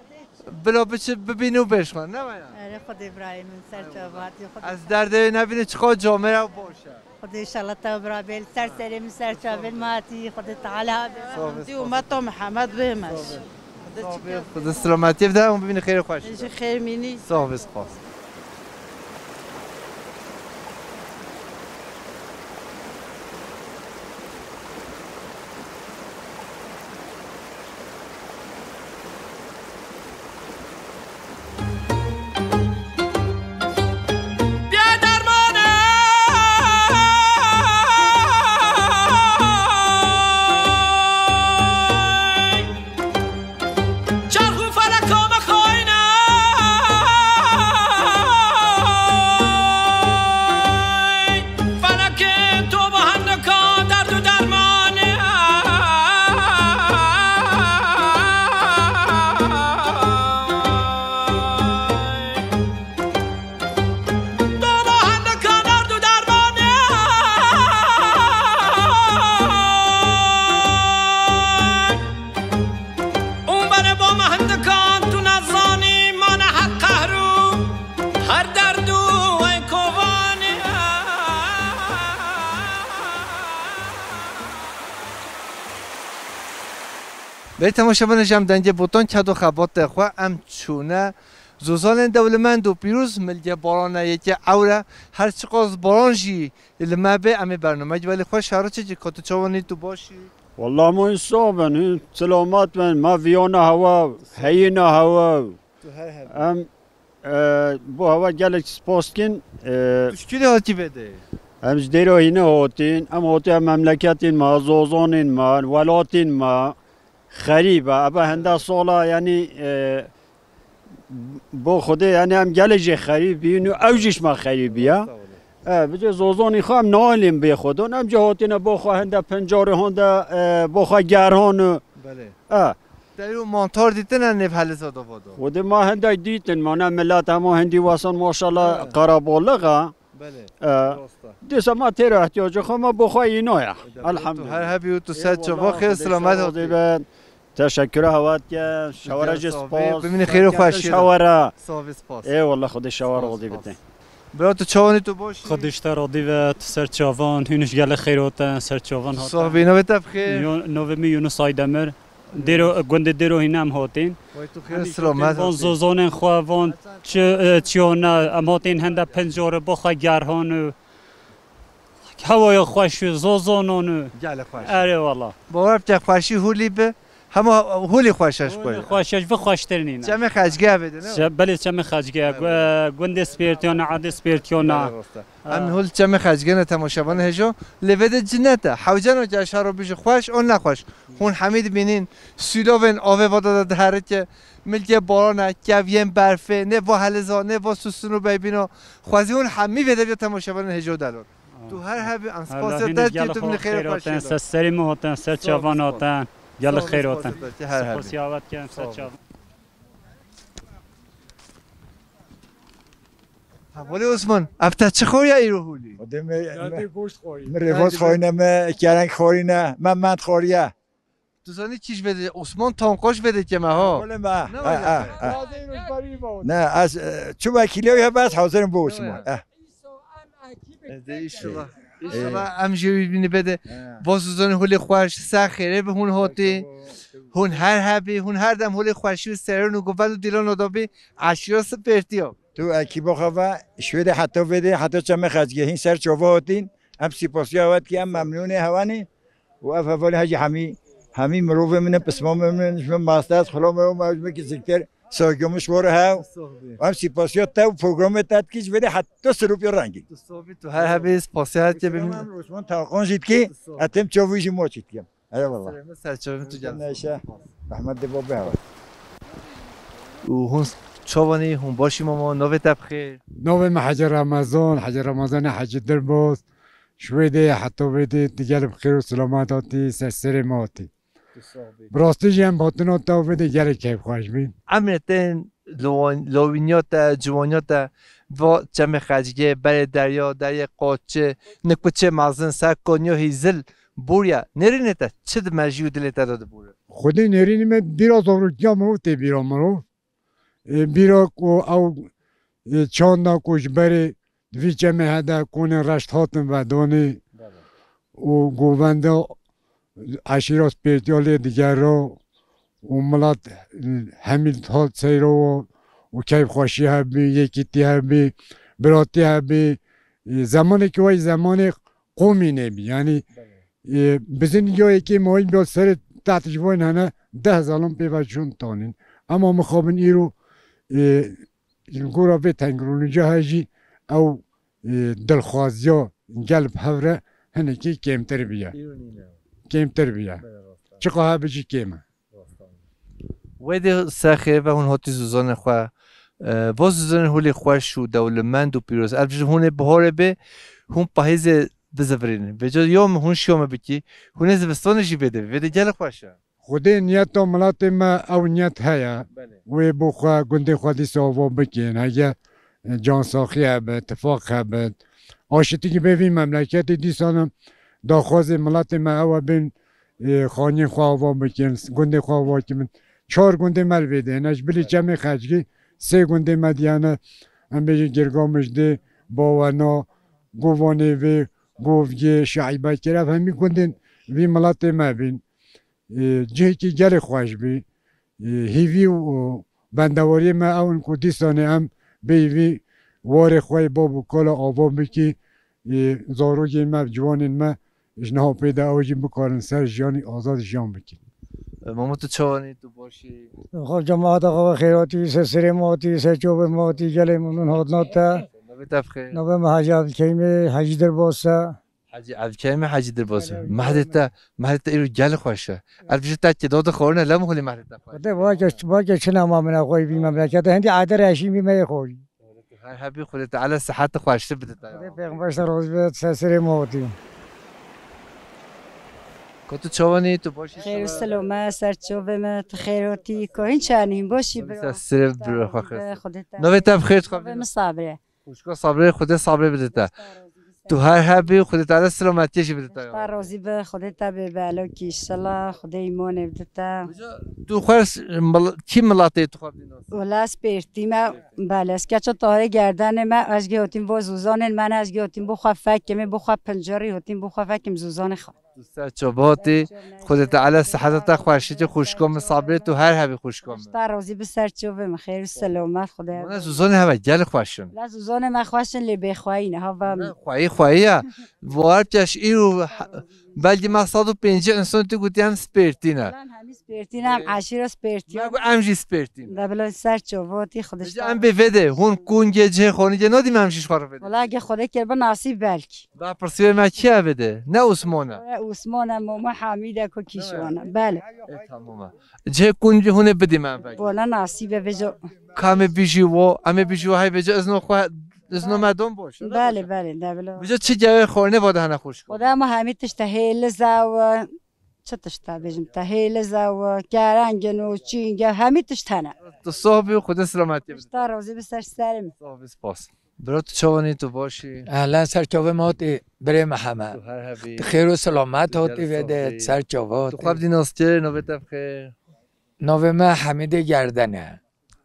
bila biçi bibîn û bêşxwe, ne waya? Erê Xwedê birayê min ser çavatî Xwedê. Ez derdê wê nebînim, çiqa camêr e û baş e. Xwedê inşallah te bira bê, li ser serê min ser çavên me hatî, Xwedê Teala be. Sağ ol, Di sağ ol. Ummeta Muhammed bê meş. Sağ ol. Xwedê selametiyê bide, hûn bibînin xêr û xweş. Ji xêr mînî. Sağ ol, spas. Bê temaşevanê ji em dengê botan ked û xebatê xwe em çûne. Zozanên dewlemend û pîroz milgê baran e, yekê ewr e. Her çiqas baran jî li me bê, em ê bernameyek welê xweş here çêkî. Ka tu çawanî, tu baş î? Wallah, ma hûn sax bin, hûn silamet bin, me viyana hewa, heyîna hewa. Tu her hebî. Em, e, bo hewa gelek spas dikin, e, Tu ji kî de hatî vê de? Em ji Dêra Hînê hatîn, em hatiye memleketên me, zozanên me, welatên me, xerîb e. Ebe hende sala, yanî, e, Bo Xwedê, yanî em gelê jê xerîb bîn û ew jî ji me xerîb bîya. Sağ olun. E, bicê zozonî xwe em nalên bê xwe don. Em cî hatine bo xwe hinde pincarê hande, e, bo xwe gerhan û. Belê. E. Te îro mantar dîtine nêv Helêza Dava de? Xwedê ma hindek dîtin, ma ne millet hema hindî wesan maşallah. E. Qerebalix e. Belê. E. Rast e. Dîsa ma têra ihtiyacê xwe ma bo xwe îno ya. Elhamdülillah. Tu her hebî û tu ser çava xêr selamet hatî. Teşekkür hevat ke. Şewere jî spas. Bimîne xêr û xweşî. Şewere. Savê spas. Ê wallah Xwedê şewere Xwedê bite. Bira tu çawanî tu baş? Xwedê ji te radî ve tu ser çavan, hûn ji gelê xêr hatin, ser çavan hatin. Sahbî navê te bixêr. Yo-, navê min Yunus Aydemir. Dêro, gundê Dêro hîne em hatin. Vay tu xêr selamet hatin. Van zozonên xwe, van çi, e, çiyona, em hatin hende penc ore bo xwe gerhan û Hewaya xweş û zozonan û. Gelê xweş. Erê wala. Bawer bike xweşî Hûlî bi. Hema Hûlî xweş e ji xwe. Hûlî xweş e, ji vê xweştir nîne. Çemê Xecgê vê de ne? Belê çemê Xecgê. Gu-, gundê Spêrtiyana, erdê Spêrtiyana. Belê rast e. Ha. Em Hûl çemê Xecgê ne temaşevan hêjo. Lê vê de cinet e. Hewceno ke şaro bijî xweş, o ne xweş. Hûn hemî dibînin. Sûlovên avê vada de diherike. Milkê barana, keviyên berfê, ne va Helêza, ne va Susûn û Beybîna. Xwezî hûn hemî vê de bide temaşevanên hêjo delor. Tu her hebî, em spasiya te dikî, tu min xêr xweş. Ser serê me hatin, ser çavan hatin. Gelek xêr hatin. Spasiya we dikim, ser çavan. Hevalê Osman, ev te çi xwariye îro Hûlî? Xwedê me, me, me rêvaz xwarîne, me kereng xwarîne, me mend xwariye. Tu zanî kî ji vê de, Osman Tanqaş vê de keme ha. Wele me. Ne ha, wele ha, me. Ha. Ne, ez, e, çi wekîlê wî hebe ez hazir im bo Osman. Ne. Eh. Ez de inşallah. Ê. İnşallah em jî wî bînî bede. Ha. Vaz û zanî Hûlê xweş, ser xêrê bi hûn hatî. Hûn her hebî, hûn her dem Hûlê xweşî û serin û govend û dîlan oda bî, eşîra Spêrtiya. Tu ekîba xwe ve, ji wê de heta vê de, heta çemê Xecgê hîn ser çava hatîn. Em sipasiya we dikî, em memnûnê hewanî. Û ev hevalê hecî hemî, hemî mirovê min in, pismamê min in, ji min mastez, xulamê û me, ji min kiçiktir, saygımız var hev. Û em sipasiya te û programê te dikî, ji vê de heta sirûpî rengîn. Tu sabî, tu her hebî spasiya te bimîne. Em Osman Tarkan jî dikî, etim çavî jî maçî dikim. Eyvallah. Serê min, ser çavê min tu gel. Neyse. Rahmet de babê hev. Û hûn çawanî, hûn başî mama, navê te bixêr? Navê min Hecî Remezan, Hecî Remezanê Hecî Dirbaz. Ji wê de heta wê de tu gelek bi xêr û selamet hatî, ser serê me hatî. Tu sax bî. Bi rastî jî em hatina te û vê de gelek keyfxweş bîn. Emrê tên Lawan-, lawîniya te, ciwaniya te, va çemê Xecgê, berê derya, deryê Qaçi, nikuçê mezin, ser kaniya Hîzil, bûriye. Nêrînê te çi dimejî û dilê te de dibûre? Xwedê nêrînê me bîra zarokiya mirov tê bîra mirov. Ê, bîra ku ew, ê, çanda ku ji berê di vî çemê hede konên reşt hatin vedonê û govenda eşîra Spêrtiya lê digera û milat, e, hemî hat seyra û keyfxweşî hebî, yekîtî hebî, biratî hebî. E, zemanê ki wey zemanê qomî nebî. Yanî, e, bizin yo yekê mayî bîya serê teht ji van hene deh zalan pê ve çûn tanîn. Ema mixabin îro, e, Li gora vê teknolojiya he jî ew, e, dilxwaziya gel bi hev re hinekî kêmtir bûye. Îro nîne. Kêmtir bûye. Belê, rast e. Çiqa hebe jî kêm e. Rast e. Wê de ser xêr ve hûn hatî zûzanê xwe. E, va zûzanên Hûlê xweş û dewlemend û pîroz. Ev ji hûn ê biharê bê, hûn pahîzê bizivirînin. Vêca ya min hûn şiya me bikî, hûn ê zivistanê jî vê de bê. Vê de gelek xweş e. Xwedê niyeta miletê me ew niyet heye. Belê. Wê bo xwe gundê xwe dîsa ava bikin. Hege, e, cansaxî hebe, tifaq hebe, aşitikî bê vî memleketê dîsa ne daxwazê miletê me ew e bin, e, xaniyên xwe ava bikin, gundê xwe ava bikin. Çar gundê me li vê de hene. Ji bilî çemê Xecgî sê gundê me diyane. Em bêjin Girgamij dê, Bawena, Govanê vê, Govgê, Şaîbekir. Ev hemî gundên vî miletê me bin. E, cihekî gelê xweş bî. E, hîvî û bendewariyê me ew in ku dîsanê em bêyî vî warê xwe yê bab û kala ava bikî, e, zarokên me, ciwanên me ji niha pê de ew jî bikarin ser jiyanî azad jiyan bikin. E, Mamo, tu çawanî, tu baş î? Xwe cemaeta xwe ve xêr hatî, ser serê me hatî, ser çavê me hatî, gelê memnûn hatina te. Navê te bixêr? Navê me Hecî Evdikeymê, Hecî Dirbas e. Hecî Evdikeymê, Hecî Dirbas e. Mehdê te, mehdê te îro gelek xweş e. Ev ji te kê dode xwarine, lem xulî mehdê te xweş. Te vake, vake çi nama min e xwe vî memlekete. Hindî eder eşî mî me yê xwe. Her hebî Xwedê Teala sihet xweştir bide te. Xwedê pêxember ser razî be, ser serê me hatî. Ko tu çawanî, tu baş î? Xêr û selome, ser çavê me, tu xêr hatî, ko hîn çanî, hîn baş î bira. Ser serê bira xwe xêr. Xwedê te. Navê te bi xêr, tu xwe bîne. Navê min Sabre. Xwişka Sabrê, Xwedê sabrê bide te. Tu her hebî, Xwedê Teala selametiyê jî bide te. Te razî be, Xwedê te bê belokî, inşallah, Xwedê îmanê bide te. Hocam, tu xwe s-, mil-, kî miletê tu xwe bîne? Wela ez Spêrtî me, belê, ez keça Tahirê Gerdenê me, ez gê hotîm bo Zûzanên me, ez gê hotîm bo xwe fekimê, bo xwe pincerî hotîm, bo xwe fekim Zûzanê xwe. Tu ser çava hatî, Xwedê Teala siheta te xweşî ke xwişka min Sabrê, tu her hebî xwişka min. Te razî bi ser çavê min, xêr û selamet Xwedê. Mana Zûzanê heve gelê xweş in. La Zûzanê me xweş in lê bêxweyî ne, hava. Ne, xweyî xweyî ya. War keş îro ha-, belkî me sed û pêncî însan tu gotî em Spêrtî ne. Lan hemî Spêrtî ne, em eşîra Spêrtî. Me got em jî Spêrtî ne. De bila ser çava hatî Xwedê. Em bê vede, hûn kûngê cihê xonîgê nadî me em jî ji xwe re vede. Wela ge Xwedê kir bi nasîb belkî. Ba pirsiyê me kî ye vede? Ne Osman e? E, Osman e, Momo Hamîd e, ku kîşwan e. Belê. E, tamam e. Cihê kûngê hûn ê bidî me em vekî. Bona nasîbe vejo. Ka em ê bijî wo, em ê bijî wo hey vejo izno xwe, izno me don boş. Belê, belê, de bila. Vejo çi cihê xornê vade hene xweş. Xweda ma hemî tişt e, hêliz e û çi tişt e bêjim te, hêliz e û kerengin û çînge, hemî tişt hene. Tu soh bî û Xwedê selametiyê bide. Te razî bi ser serê min. Soh bî, spas. Bira tu çawanî, tu baş î? Ehlen, ser çavê me hatî birê Mihemed. Tu her hebî. Tu xêr û selamet hatî vede, ser çava hatî. Tu xwe bidî nas kir, navê te bi xêr. Navê me Hemîdê Gerden e.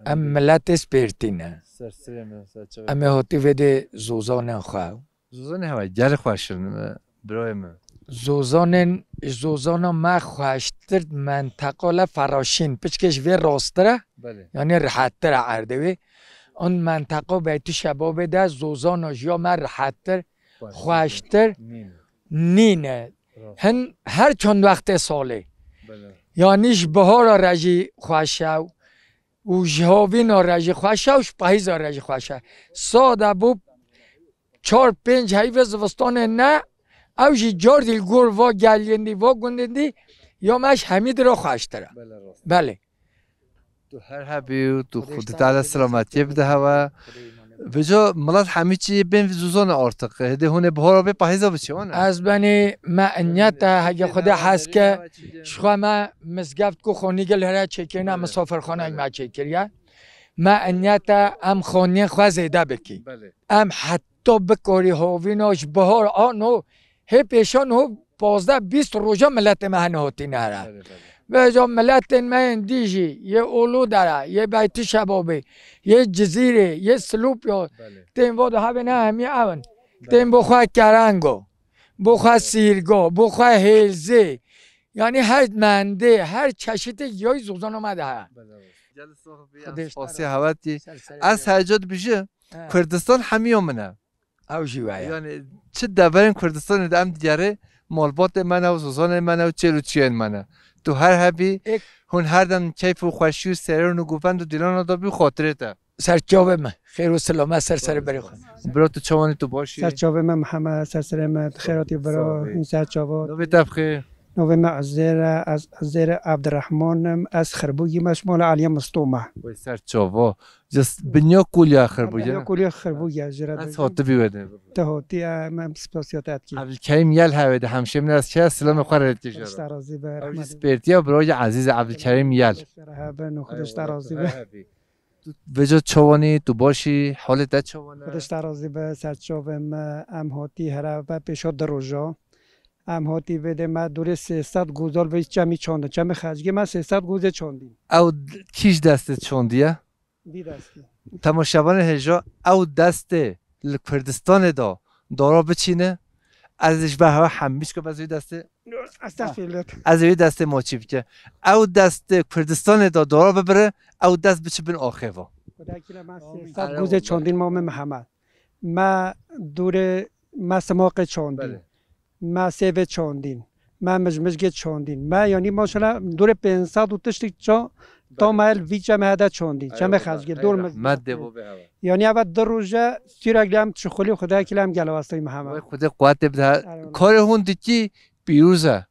Em miletê Spêrtî ne. Ser serê me, ser çavê. Em ê hatî vede Zûzanên xwe. Zûzanê hewe gelê xweş in, e, birayê min. Zûzanên, Zûzana me xweştir menteqa le Feraşîn, piçkê ji vê rasttir e. Belê. Yanî rihettir e erdê wê. An menteqa Beytî Şebabê de Zûzana ji ya me rihettir, xweştir nîne. Nîne. Rast. Hin her çend wextê salê. Belê. Yanî ji bihara re jî xweş e û ji havîna re jî xweş e û ji pahîza re jî xweş e. Sade bû çar pênc heyvê zivistanê ne, ew jî cardî li gor va geliyên dî, va gundên dî, ya me ji hemî dira xweştir e. Belê, rast. Belê. Tu her hebî û tu Xwedê Teala selametiyê bide hewe. Veco milet hemî çî bên Zûzanê artık. Hêdî hûn ê bihara bê pahîza biçî, wan e? Ez benî me enyet e, hege Xwedê hez ke, ji xwe me mizgeft ku xonîgil here çêkirine, misafirxanek me çêkiriye. Me enyet e, em xoniyên xwe zêde bikî. Belê. Em heta bikarî havîna ji bihar a no, hê pêşa no pazdeh bîst roja miletê me hene hatîne here. Belê, belê. Vêca miletên me yên dî jî, yê Olûdere, yê Beytî Şebabê, yê Cizîrê, yê Silopya, belê, tên va de hebê ne hemî ew in. Belê. Tên bo xwe kerengo, bo xwe sîrgo, bo xwe hêlzê. Yanî her mendê, her çeşitê yayî Zûzana me de heye. Belê, belê. Gel soh bî, Xwedê spasiya hewetî. Ser serê. Ez her ca dibêjim, he, Kurdistan hemiya min e. Ew jî we ye. Yanî çi deverên Kurdistanê de em digerê, malbatê me ne û Zûzanê me ne û çêl û çiyên me ne. Tu her hebî, hûn her dem keyf û xweşî û serên û govend û dîlana de bî xatirê te. Ser çavê me. Xêr û silamet ser serê berê xwe. Bira tu çawanî, tu baş î? Ser çavê me Mihemed, ser serê me, tu xêr hatî bira, hîn ser çava. Navê te bi xêr? Navê me Ezêr e, ez Ezêr Ebdirehman im, ez Xirbûgî me, ji mala Eliyê Misto me. Wê ser çava. Ji binya kuliya Xirbûgî. Binya kuliya Xirbûgî, ji re. Ez hatibî wê de. Te hatî, em, em spasiya te dikî. Ebdilkerîm Yel hevê de hemşê min ez çe silamê xwe re dikî jê re. Xwedê te razî be, rehmet. Spêrtiya birayê ezîz Ebdilkerîm Yel. Xwedê te razî be. Tu veca çawanî, tu baş î, halê te çawan e? Xwedê te razî be, ser çavê me, em hatî here ve pêşa du roja. Em hatî vê de me dûrê sê sed gozal vê çemî çandin. Çemê Xecgê me sê sed gozê çandîn. Ew kî ji destê çandiye? Vî destî. Temaşevanê hêja, ew destê li Kurdistanê de dara biçîne, ez ê ji ber hewe hemî çika ez ê wî destê, Estexfirullah. Ez ê wî destê maçî bike. Ew destê Kurdistanê de dara bibire, ew dest biçe bin axêva. Xwedayê kî le me sê sed gozê çandîn Mamê Mihemed. Me dûrê me simaqê çandîn. Belê. Me sêvê çandîn. Me mijmijgê çandîn. Me yanî maşallah dûrê pênc sed û tiştik ça-, tam el vî çemê hede çandîn. Çemê Xecgê dûr me. Yanî eve du roje sürekli em çixulî Xwedayê kî le em gelo estayî Mihemed. Xwedê quwetê bide. Karê hûn dikî pîroz e.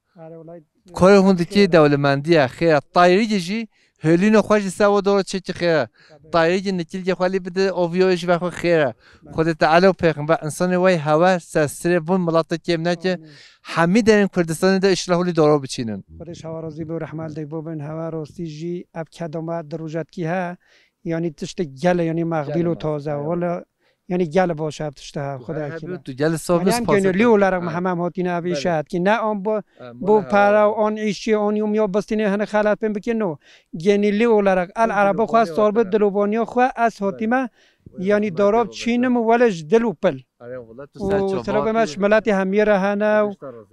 Karê hûn dikî dewlemendî ye, xêr e. Tayrîgî jî hêlîna xwe jî sewa dora çêkî xêr e. tayirî nikîlgê xwe lê bide, oviyo ji ber xwe xêr e. Xwedê Teala û Pêxember, insanê wey hewe ser sirê vun milata kêm neke, Amîn. Hemî derên Kurdistanê de inşallah hûlî doro biçînin. Xwedê şewa razî bo, rehmal dey bo bin, hewe rastî jî ev keda me di rojatkî he, yanî tiştek gele, yanî mexbîl û taze. Wala, yanî gele baş ev tişte he, Xwedê ekîle. Tu gel sax bî, spas. Yanî em gönüllü olarak me hemam hatîne ev îşe etkî. Ne an bo, bo para, an îşçi, an yum ya bistîne hene xelat pên bike, no. Gönüllü olarak el erebe xwe sar bi, dilovaniya xwe ez hatîme, yanî doro biçînim û wele ji dil û pil. Are, wala tu ser çava. Û selamê me ji miletê hemiyê re hene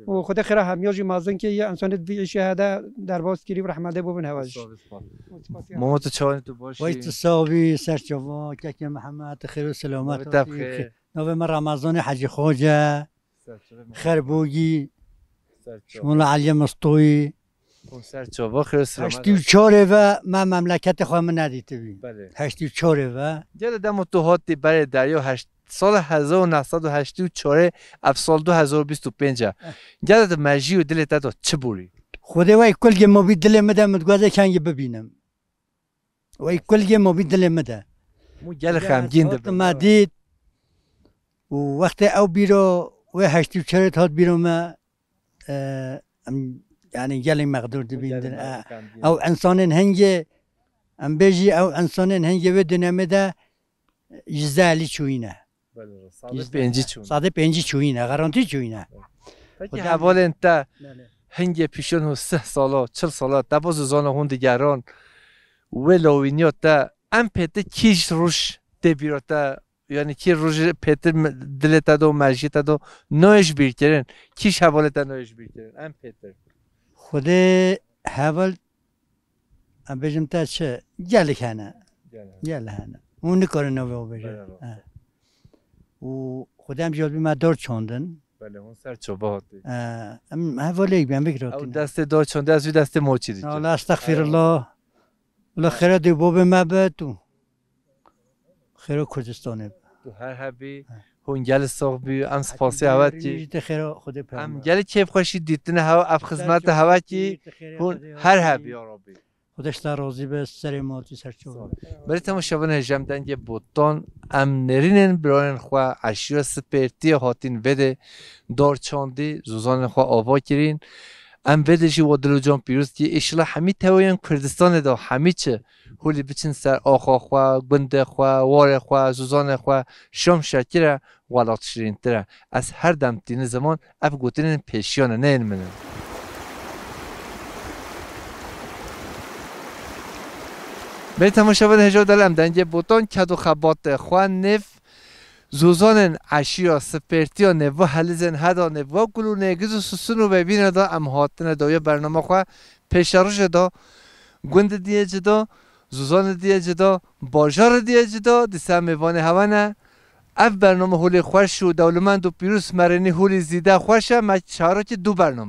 û Xwedê xêra hemiya jî mezin ke, ya insanê di vî îşê hede derbas kirî û rehmete bo bin hewa jî. Sağ ol, sağ ol. Mamo, tu çawanî, tu baş î? Way tu sax bî, ser çava, kekê Mihemed, tu xêr û selamet hatî. Navê me Ramazanê Hecî Xoce. Ser çava. Xerbogî. Ser çava. Şimola Eliyê Mistoyî. Hûn ser çava, xêr û selamet. Heştî û çarê ve me memleketê xwe min nedîtibî. Belê. Heştî û çarê ve. Gere demo tu hatî berê derya heşt, sala hezar û neh sed û heştî û çarê, ev sal du hezar û bîst û pênc e. Eh. Gere tu mejî û dilê te de çi borî? Xwedê wey kulgê mobî dilê min de, min diguhazê kengî bibînim. Wey kulgê mobî dilê min de. Mû gel xemgîn dibe. Me dît û wextê ew bîro wê heştî û çarê hat bîro me, e, em, yanî gelek mexdûr dibîn. Gelek din, mexdûr, e, xemgîn. Ew insanên hingê, em bêjî ew insanên hingê wê dinemê de ji zelî çûyîne. Belê, sadê pêncî çûyîne. Sadê pêncî çûyîne, garantî çûyîne. Peki hevalên te hingê pîşon û sih sala, çil sala, te bo zizana hûn digeran, wê lawîniya te, em pêtir kî ji roj tê bîra te, yanî kî roj pêtir dilê te de û mejiyê te de nayê ji bîr kirin, kî ji hevalê te nayê ji bîr kirin, em pêtir. Xwedê heval, em bêjim te çi, gelek hene. Gelek hene. Gelek hene. Hûn nikarin navê xwe bêjin. Belê, rast. He. Û Xwedê em jî me dor çandin. Belê, hûn ser çava hatî. He, em hevalê yek bîn, em vekir hatî. Ew destê dor çandin, ez wî destê moçî dikim. Allah estexfirullah. Wala xêra dê bobê me be tu. Xêra Kurdistanê be. Tu her hebî, hûn gel sax bî, em spasiya hewe kî. Te xêra Xwedê pê. Em gelê kêfxweşî dîtine hewe, ev xizmete hewe kî, hûn her hebî, ya Rabbî. Xwedê ji te razî be, serê me hatî ser çava. Belê temaşevanê hêja, em dengê botan, em nêrînên birayên xwe, eşîra Spêrtiyê hatîn vê de dor çandî, zozanên xwe ava kirîn. Em vê de jî wa dil û can pîroz kî, înşallah hemî teweyên Kurdistanê de hemî çi hûlî biçin ser axa xwe, gundê xwe, warê xwe, zozanê xwe, şam şekir e, welat şirîntir e. Ez her dem tîni ziman, ev gotinên pêşiyan e, ne yên min in. Belê temaşevanê hêja, dal em dengê botan, ked û xebatê xwe nêv zozanên eşîra Spêrtiya, nêv va helizên heda, nêv va gul û nêgiz û susun û vevîne de em hatine dawiya bernama xwe pêşerojê de. Gundê diye cida, zozanê diye cida, bajarê diye cida, dîsa mêvanê hewe ne. Ev bername holê xweş û dewlemend û pîroz, merênî holî zîde xweş e, me çarokî du bername.